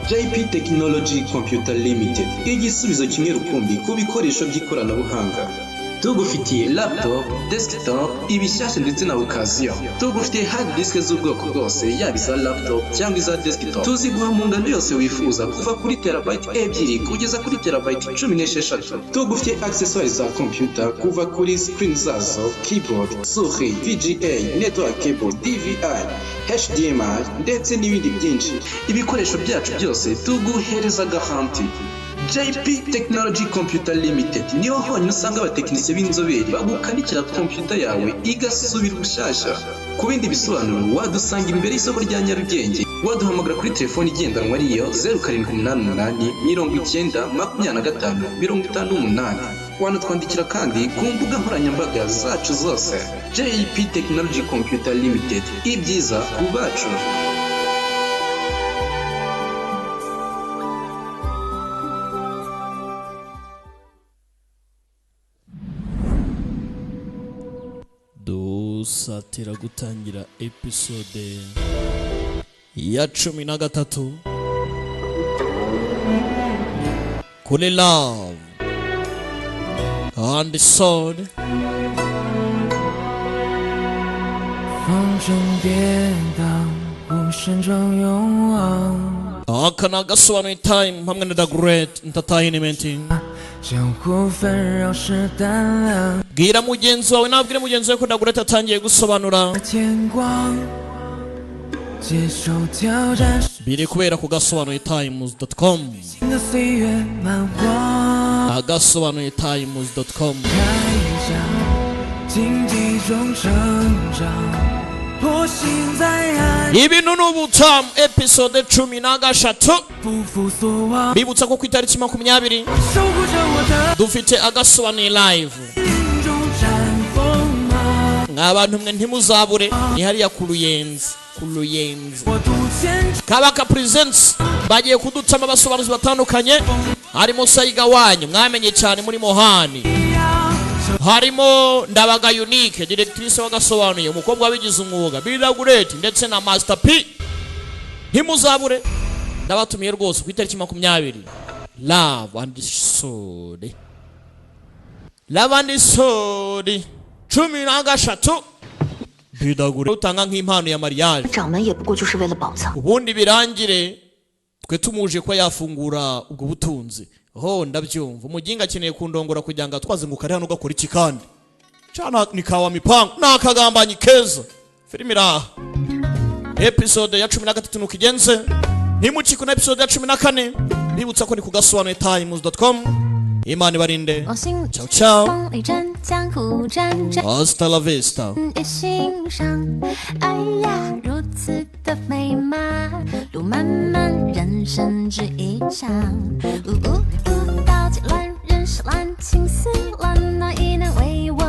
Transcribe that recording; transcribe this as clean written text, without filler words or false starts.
JP Technology Computer Limited, igisubizo kimwe rukumbi ku bikoresho by'ikoranabuhanga. Tugufitiye laptop, desktop, ibishyashya ndetse na occasion. Tugufitiye hard disk z'ubwoko bwose, yaba iza laptop cyangwa iza desktop. Tuziguha mu ngano yose wifuza, kuva kuri terabyte 2 kugeza kuri terabyte 16. Tugufitiye accessoires za computer, kuva kuri screen zazo, keyboard, souris, VGA, network cable, DVI, HDMI ndetse n'ibindi byinshi. Ibikoresho byacu byose tuguhereza garanti. JP Technology Computer Limited niho honyine usanga abatekinisiye b'inzobere bagukanikira computer yawe igasubira ubushyashya. Ku bindi bisobanuro wadusanga imbere y'isoko rya Nyarugenge, waduhamagara kuri telefoni igendanwa ariyo 0788 90 25 58. Wanatwandikira kandi ku mbuga nkoranyambaga zacu zose. JP Technology Computer Limited, ibyiza ku bacu. Dusatira gutangira episode ya 13 kuri Love and Sword. 风中跌宕，无声中永望， Aka ni agasobanuye time hamwe na The Great Entertainment. 江湖纷扰是胆量。 Bwira mugenzi wawe, nabwire mugenzi wawe ko The Great atangiye gusobanura. 天光，接受挑战， Biri kubera ku gasobanuye times.com, 新的岁月漫画。 agasobanuye times.com. 铠甲，荆棘中成长，破心在爱， Ibintu ni ubutamu episode 13. 不负所望， Bibutsa ko ku itariki 20 守护着我的 dufite agasobanuye live. 心中绽锋芒。 Mwabantu mwe ntimuzabure, ni hariya ku Ruyenzi, ku Ruyenzi. 我独坚 Kabaka Presents bagiye kudutsamo abasobanuzi batandukanye, harimo Sayiga wanyu mwamenye cyane muri Mohani, harimo Ndabaga Unique directrice w'agasobanuye, umukobwa wabigize umwuga Bida Great ndetse na Master P. Ntimuzabure, ndabatumiye rwose ku itariki 20. Love and Sword, Love and Sword 13. Bida Great utanga nk'impano ya mariage, 掌门也不过就是为了宝藏。 ubundi birangire twe tumuje kuba yafungura ubwo butunzi. Ho ndabyumva, umuginga akeneye kundongora kugira ngo atwaze ngo kare hano gakora iki kandi cana ni kawa mipango nakagambanyi keza. Filimi iraha episode ya 13 nuko igenze. Ntimucike na episode ya 14. Bibutsa ko ni ku gasobanuye times.com. Imana ibarinde. 我心 Ciao ciao, 风里战，江湖战，战 hasta la vista. 也欣赏。哎呀，如此的美吗？路漫漫，人生只一场。呜呜呜，刀剑乱，人世乱，情丝乱，那一难为我。